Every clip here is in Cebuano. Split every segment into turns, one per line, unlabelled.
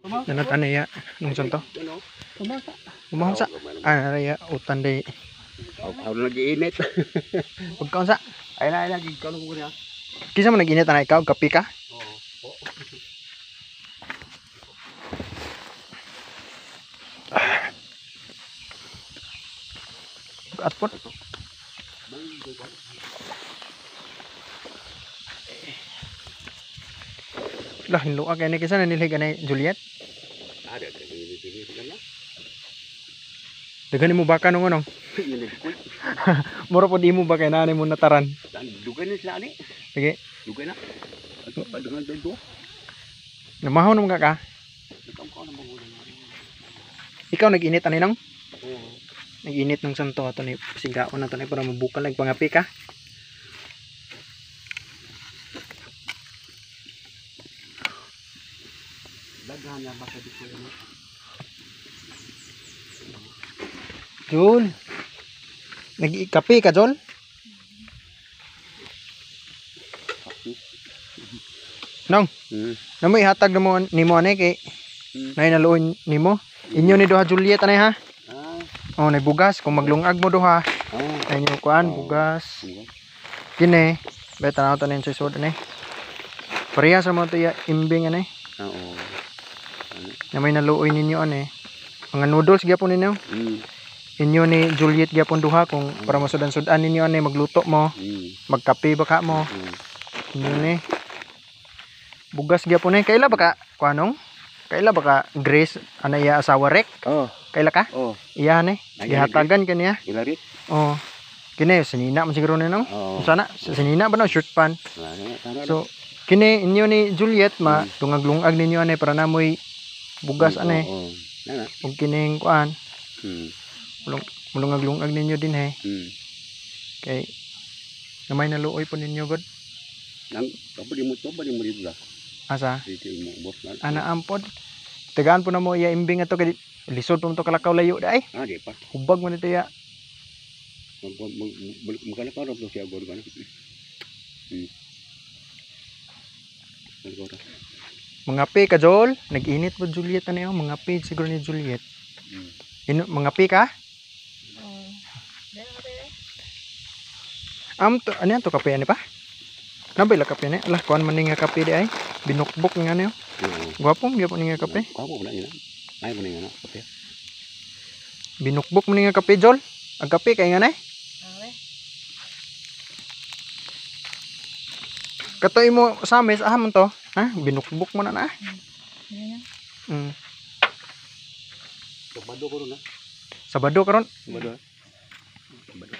Nanat ano ya nung santo? Umahon sa ah ya utan day.
Aw nag-iinit.
Pagkaon sa.
Ay na ay lagi kaon ko niya.
Kinsa man nag-init ana ikaw kape ka?
Oo.
At po. Lah hinlo ka kay kinsa na nilhig anay Juliet?
Ada ka ni kan.
Daghan nimo baka nung anong. Mura pod imo ba kay naani mo nataran.
Dugay na sila ani.
Sige.
Dugay na. Ato pa dungan dito.
Namahaw naman ka ka. Ikaw nag-init ani nang?
Oo.
Nag-init ng santo ato ni sigaon na to ni para mabukal nagpangapi ka.
Daghan na baka dito ano.
Jol. Nag-kape ka, Jol? Nong. Namo ihatag namo nimo ani kay nay naluoy nimo. Inyo ni duha Juliet anay ha.
Ah.
Oh, nay bugas kung maglungag mo duha.
Ah.
Ay inyo kuan bugas. Kini, bay tanaw ta nin sa sud ani. Parehas ra mo to ya imbing ani.
Oo.
Na may naluoy ninyo ani. Mga noodles gyapon ninyo. Inyo ni Juliet gyapon duha kung para masudan-sudan ninyo ani magluto mo, magkape ba ka mo. Inyo ni bugas gyapon ni. Kaila ba ka kuanong? Kaila ba ka Grace ana iya asawa rek?
Oh.
Kaila ka?
Oh.
Iya ni.
Ay,
Gihatagan kaniya.
Ilarit.
Oh. Kini sinina man siguro ni no.
Oo.
Sana sinina ba no short pan. So kini inyo ni Juliet ma lungag-lungag ninyo ani para namoy bugas ani.
Oo. Nana.
Ug kining kuan mulungag-lungag ninyo din he. Kay namay naluoy po ninyo god.
Nang kapag mo to ba di mo dito la.
Asa?
Dito mo boss na.
Ana ampod. Tagaan po na mo iya imbing ato kay lisod po mo to kalakaw layo dai.
Ah, di pa.
Hubag mo nito iya.
Magkalakaw ra siya gor kana.
Mga pe ka Jol, nag-init po Juliet ano yun? Mga pe siguro ni Juliet. Ino, mga pe ka? Am to, ano yan to kape ani pa? Nabay la kape ni? Alah, kuan man ni nga kape di ay. Binukbok nga niyo. Gwapo gyapon ni nga kape.
Gwapo na ina. Ay mo ni nga kape.
Binukbok mo ni nga kape Jol. Ang kape kay nga na. Katoy mo sa amis, ah man to. Ha? Binukbok mo na na.
Sabado ko ron ha.
Sabado karon.
Sabado. Sabado.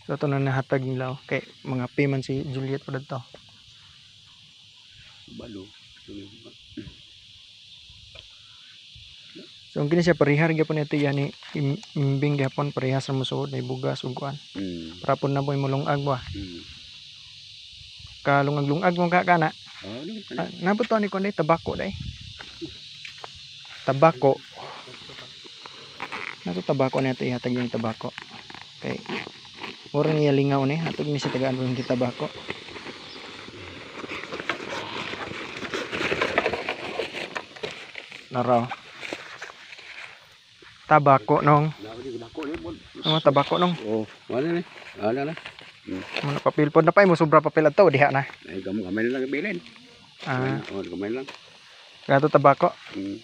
So ito na nahatag nila oh. Kay mga P man si Juliet pa dito.
Sabado.
So ang kini siya parihar gyapon ito yani imbing gyapon parehas ra mo suod nay bugas ug kuan. Para pud na mo imulungag ba. Kalungag-lungag mo ka kana.
Oh,
Ah, nabot to ni kuan day tabako day. Tabako. Nato tabako na ito ihatag yung tabako. Kay mura niya lingaw ni atog ni sa tagaan yung tabako. Naraw. Tabako nong. Ano tabako nong?
Oh, wala na. Wala na.
Muna papel pod na pa mo sobra papel adto diha na.
Ay gamay lang bilin.
Ah,
Oh, gamay lang.
Gato tabako.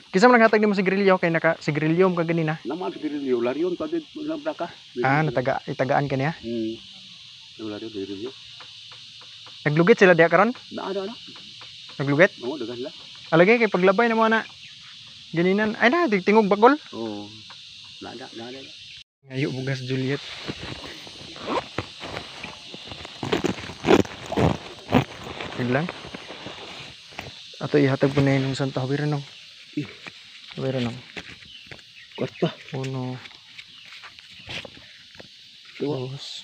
Kinsa man naghatag nimo sigrilyo kay naka sigrilyo mo ka ganina.
Naman sigrilyo larion pa gid na braka.
Ah, nataga itagaan ka niya.
Larion sigrilyo.
Naglugit sila diha karon?
Na na na.
Naglugit?
Oo, daghan sila.
Alagay kay paglabay na mo na. Ganinan. Ay na, tingog bagol.
Oo. Na na na.
Ngayo bugas Juliet. Yun lang. Ato ihatag po na yun ng Santa Javier nung. Javier nung.
Kwarta.
Uno. Dos.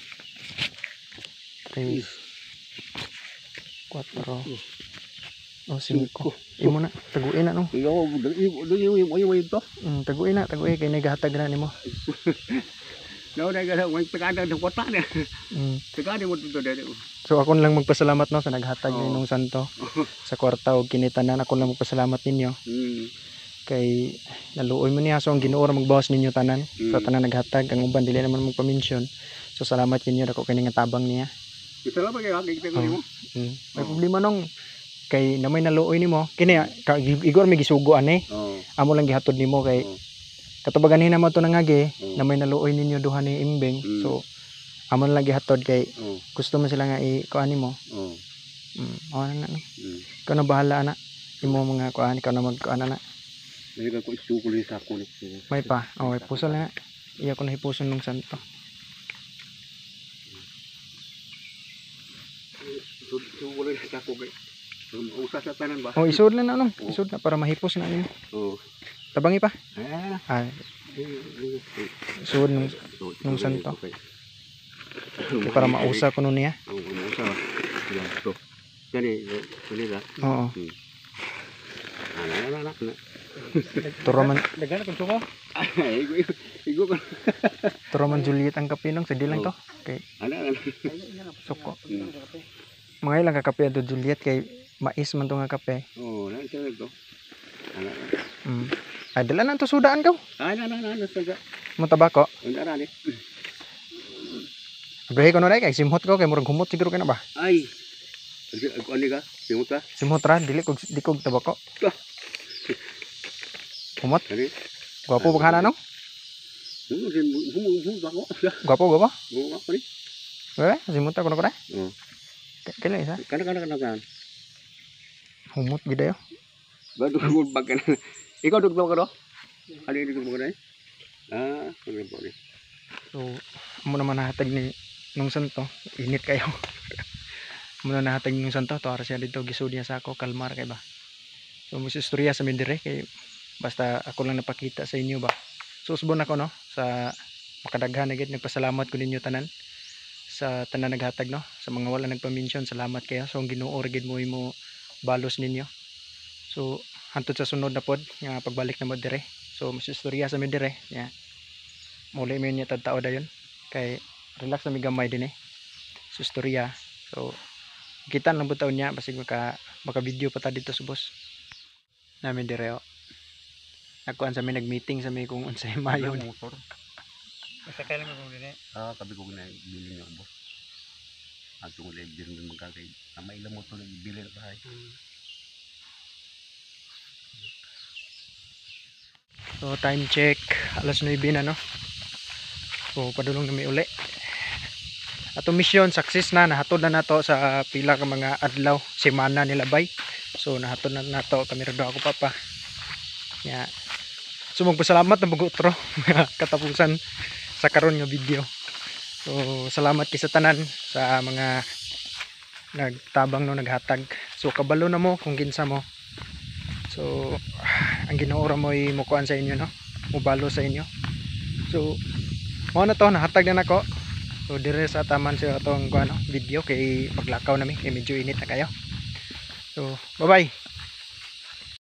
Tres. Cuatro. Oh, cinco. Imo na. Taguin na nung.
Ito.
Taguin na. Taguin. Kaya naghatag na nimo.
No, na gala, may pagkada ng kwarta na. Pagkada mo dito dito.
So ako na lang magpasalamat, no, sa naghatag
Oo.
ni nung santo sa kwarta og kinitanan. Ako na lang magpasalamat ninyo kay naluoy mo niya. So ang Ginoo ra magbawas ninyo tanan sa tanan naghatag. Ang uban dili naman magpa-mention. So salamat ninyo, dako kini nga tabang niya.
Salamat kay kay
Oo.
nimo.
May
Oo.
problema nung kay namay naluoy nimo kini ka, igor may gisugo ani.
Oo.
Amo lang gihatod nimo kay
Oo.
katubagan na mo to nangagi
Oo.
na may naluoy ninyo duha ni Imbeng. So amo lang gihatod kay gusto man sila nga i kuan nimo.
Oo.
Oh, na, no. Ikaw na bahala ana. Imo mga kuan, ikaw na magkuan ana.
Dili ka ko isukol sa ako ni.
May pa. Oh, may pusol na. Iya ko na hipuson nung santo.
Sukol sa ako kay. Usa sa tanan ba?
Oh, isod na na nung.
Oo.
Isod na para mahipos na nimo.
Oo.
Tabangi pa.
Ah.
Ah, isod nung santo.
Okay.
Kay para mausa kuno niya.
Oo, mausa. Yan, to. Kani, kani ra.
Oo.
Ana, ana, ana, ana.
Turo man,
Daghan kung suko.
Igo, igo, igo ko.
turo man Juliet ang kape nung sige lang to. Kay
Ana, ana.
suko. Mga ilang ka kape ato Juliet kay mais man to nga kape.
Oo, na siya to. Ana.
Ay, dala na to sudaan kaw.
Ana, ana, ana, sa.
Mo tabako.
Ana, ana.
Abrahe ko no dai kay simhot ko kay murag humot siguro kay na ba.
Ay. Ako ani ka? Simot ka?
Simhot ra dili ko di ko tabako.
Ah.
Humot.
Kani?
Gwapo ba kana no?
Humo, humo ako.
Gwapo gwapo.
Humo ako ni.
Wala, simhot ako na ko na.
Oo.
Kailan isa?
Kana, kana, kana, kana.
Humot gid ayo.
Bago ko bag kana. Ikaw dugtong ka do? Ano yung dugtong ka na? Ah, ano ba ni?
So, amo naman nahatag ni nung santo, init kayo. Amo na nahatag ni nung santo, to ara siya dito gisud niya sa ako, kalmar kay ba. So, mo istorya sa min dire kay basta ako lang napakita sa inyo ba. So, usbon ako no sa makadaghan na gid, nagpasalamat ko ninyo tanan sa tanan naghatag no, sa mga wala nagpa-mention, salamat kayo. So, ang Ginoo ra gid mo imo balos ninyo. So, hantod sa sunod na pod nga pagbalik na mo dire. So, mas istorya sa min dire. Yeah. Muli mi niya tadtao dayon kay relax na mi gamay din eh sa istorya. So kita lang butaw niya basig maka video pa ta dito sa boss namin dire oh. Nagkuan sa mi, nag-meeting sa mi kung unsay mayo ni.
Motor.
Basta kailan mo kung dili.
Ah, kabi ko na bilin niya boss. Ato ko lang bilin magkakay. Tama ilang motor na bilin pa ay.
So time check, alas 9 na no. So padulong na mi uli. Atong mission success na, nahatod na nato sa pila ka mga adlaw, semana nila bay. So nahatod na nato kami ra ako papa. Ya. So magpasalamat na mag-outro katapusan sa karon nga video. So salamat kay sa tanan sa mga nagtabang no, naghatag. So kabalo na mo kung kinsa mo. So ang Ginoo ra mo'y mukuan sa inyo no, mubalo sa inyo. So mao na to, nahatag na nako. So dire sa taman sa atong kuan no, video kay paglakaw nami kay medyo init na kayo. So bye bye.